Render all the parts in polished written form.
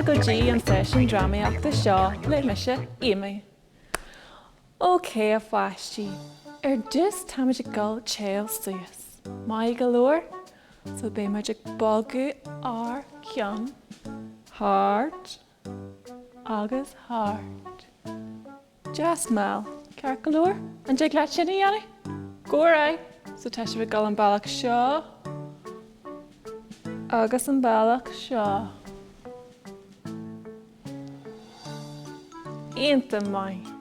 go dtí an seisiún drámaíochta seo le mise, Amy. Ok, a pháistí, ar dtús táimid ag dul téamh suas. Maith go leor? So beidh muid ag bogadh ár gceann thart agus thart. Deas mall. Ceart go leor? An dtig leat sin a dhéanamh? Go ar aghaidh! So tá sibh ag dul an bealach seo agus an bealach seo. Iontach maith.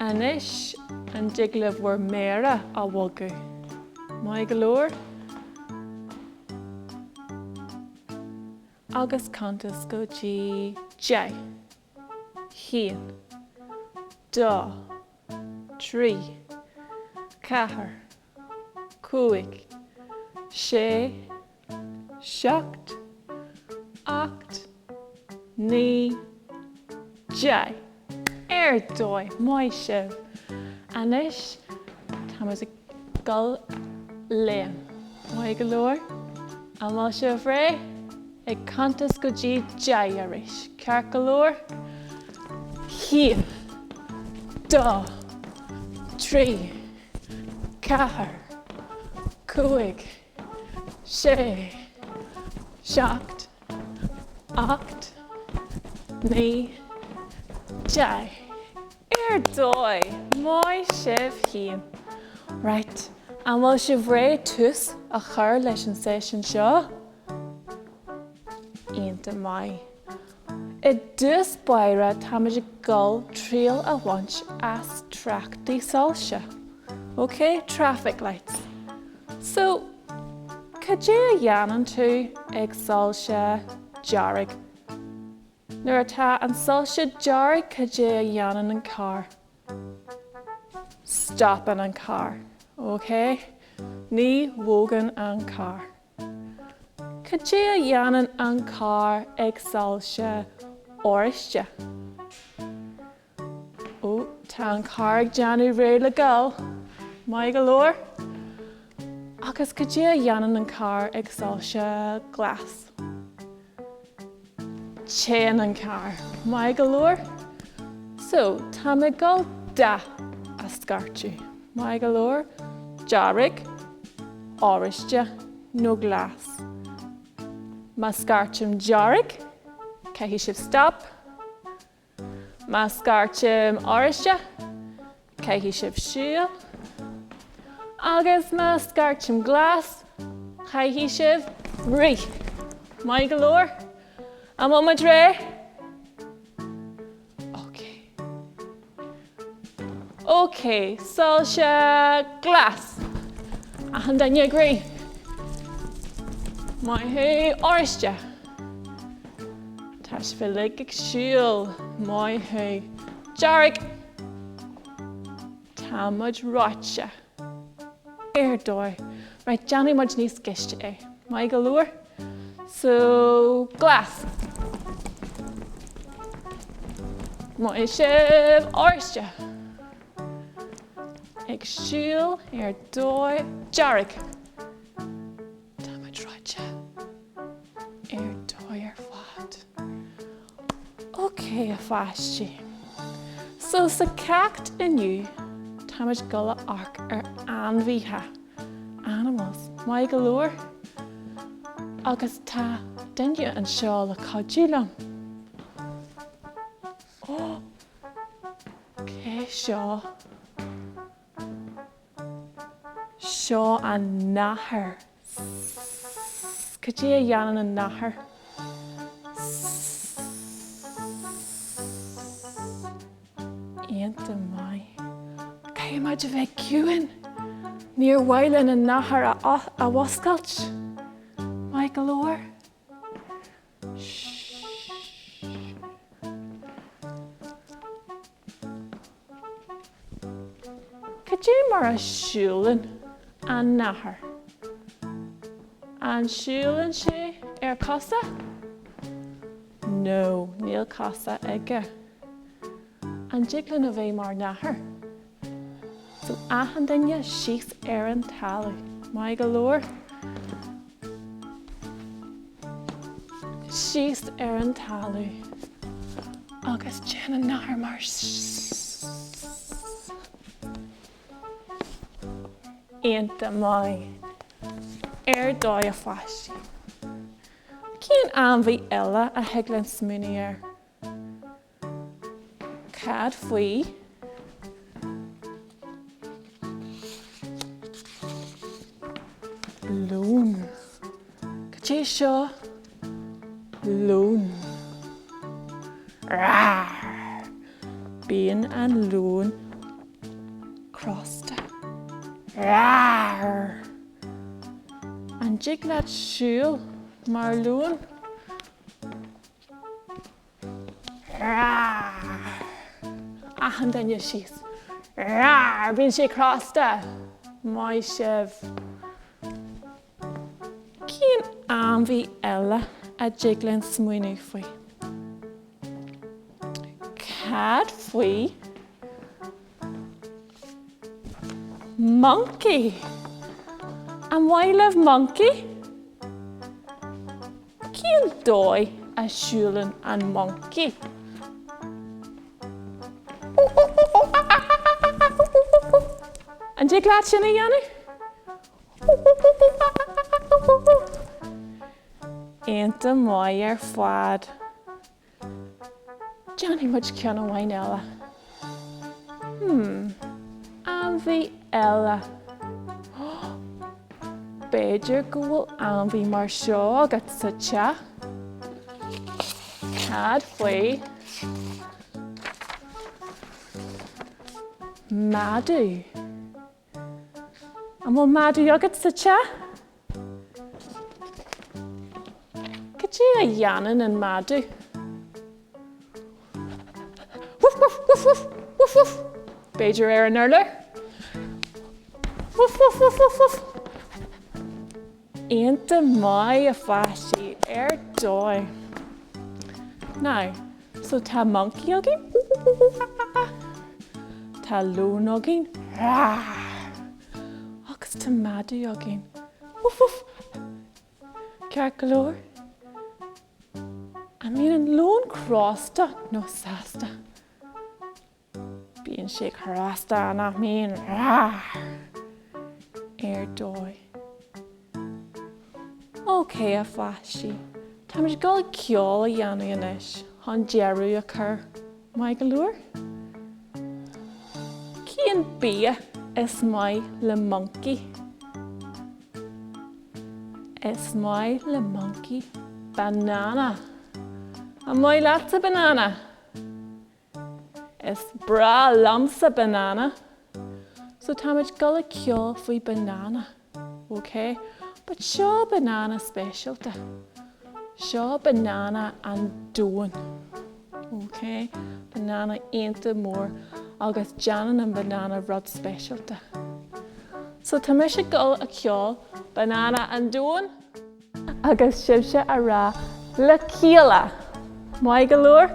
Anois an dtig libh bhur méara a bhogadh? Maith go leor. Agus cuntas go dtí 10. 1, 2, 3, 4, 5, 6, 7, 8, 9, 10. Ar dóigh, maith sibh! Anois táimid ag dul léim. Maith go leor. An bhfuil sibh réidh? Ag cuntas go dtí 10 arís. Ceart go leor? 1, 2, 3, 4, 5, 6, 7, 8, 9, 10. Ar dóigh! Maith sibh féin! Right, an bhfuil sibh réidh tús a chur leis an seisiún seo? Iontach maith. I dtús báire táimid ag dul triail a bhaint as treochtaí soilse. Ok, traffic lights. So, cad é a dhéanann tú ag soilse dearg? Nuair atá an soilse dearg cad é a dhéanann an carr? Stopann an carr. Ok? Ní bhogann an carr. Cad é a dhéanann an carr ag soilse oráiste? Ó, tá an carr ag déanamh réidh le gabháil. Maith go leor. Agus cad é a dhéanann an carr ag soilse glas? Téann an carr. Maith go leor. So, tá mé ag dul dath a scairteadh. Maith go leor. Dearg, oráiste nó glas. Má scairtim dearg, caithfidh sibh stop. Má scairtim oráiste, caithfidh sibh siúl. Agus má scairtim glas, caithfidh sibh rith. Maith go leor? An bhfuil muid réidh? Ok. Ok, soilse glas. Achan duine ag rith. Maith thú, oráiste. Tá sibh uilig ag siúl. Maith thú. Dearg. Tá muid reoite. Ar dóigh. Right, déanfaidh muid níos gaiste é. Maith go leor. So, glas. Maith sibh. Oráiste. Ag siúl ar dóigh. Dearg. Tá muid reoite ar dóigh ar fad. Ok, a pháistí. So, sa ceacht inniu, táimid ag dul a amharc ar ainmhithe, animals, maith go leor? Agus tá duine anseo le cuidiú liom. Ó! Cé seo? Seo an nathair. S, Cad é a dhéanann an nathair? S, Iontach maith. Caithfidh muid a bheith ciúin. Níor mhaith linn an nathair a mhuscailt. Maith go leor. Cad é mar a siúlann an nathair? An siúlann sé ar cosa? No, níl cosa aige. An dtig linn a bheith mar nathair? So achan duine síos ar an talamh. Maith go leor. Síos ar an talamh agus déan an nathair mar s. Iontach maith. Ar dóigh a pháistí. Cén ainmhí eile a thig linn smaoineamh air? Cad faoi leon? Cad é seo? Leon. Rar! Bíonn an leon crosta. Rar! An dtig leat siúl mar leon? Achan duine síos. Bíonn sé crosta. Maith sibh. Cén ainmhí eile a dtig linn smaoineamh faoi? Cad faoi Monkey? An maith libh monkey? Cén dóigh a siúlann an moncaí? An dtig leat sin a dhéanamh? Iontach maith ar fad. Déanfaidh muid ceann amháin eile. Hmm, ainmhí eile. B'fhéidir go bhfuil ainmhí mar seo agat sa teach? Cad faoi madadh? An bhfuil madadh agat sa teach? Cad é a dhéanann an madadh? Woof woof woof woof woof woof B'fhéidir ar an urlár? Woof woof woof woof woof Iontach maith a pháistí, ar dóigh. Now, so tá monkey againn, tá leon againn, agus tá madadh againn. Woof woof! Ceart go leor? An mbíonn an leon crosta nó sásta? Bíonn sé crosta, nach mbíonn? Ar dóigh. Ok, a pháistí, táimid ag dul ceol a dhéanamh anois chun deireadh a chur. Maith go leor? Cén bia is maith le moncaí? Is maith le moncaí banana. An maith leatsa banana? Is breá liomsa banana. So táimid dul ag ceol faoi banana, ok? But seo banana speisialta. Seo banana an domhain, ok? Banana iontach mór agus déanann an banana rud speisialta. So tá mise ag dul ag ceol banana an domhain. Agus sibhse a rá le chéile. Maith go leor?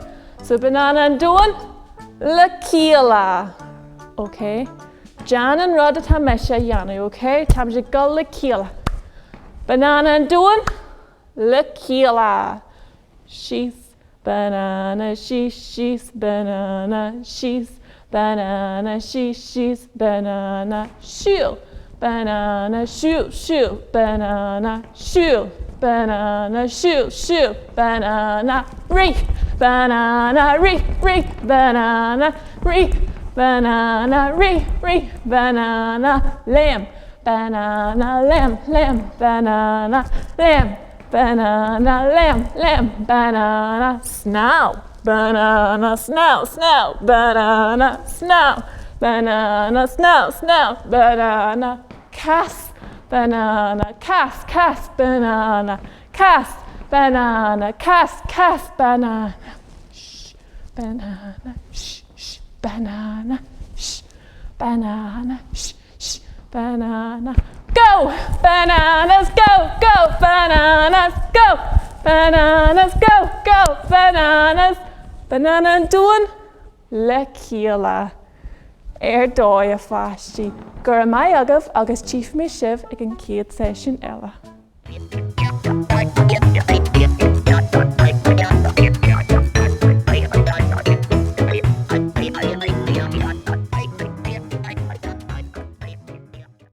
So banana an domhain le chéile. Ok? Déan an rud atá mise a dhéanamh, ok? Táimid ag dul le chéile. Banana an domhain le chéile. Síos Banana síos síos banana síos banana síos síos banana siúl banana siúl siúl banana siúl banana siúl siúl banana rith banana rith rith banana rith banana rith rith banana léim banana léim léim banana léim Banana léim, léim, banana snámh, banana snámh, snámh, banana snámh, banana snámh, snámh, banana cas, banana cas, cas, banana cas, banana cas, cas, banana sh, banana sh, sh, banana sh, banana sh, sh, banana go! Bananas go, go, bananas go! Bananas go, go, bananas! Banana an domhain le chéile. Ar dóigh, a pháistí. Go raibh maith agaibh agus tchífidh mé sibh ag an chéad seisiún eile.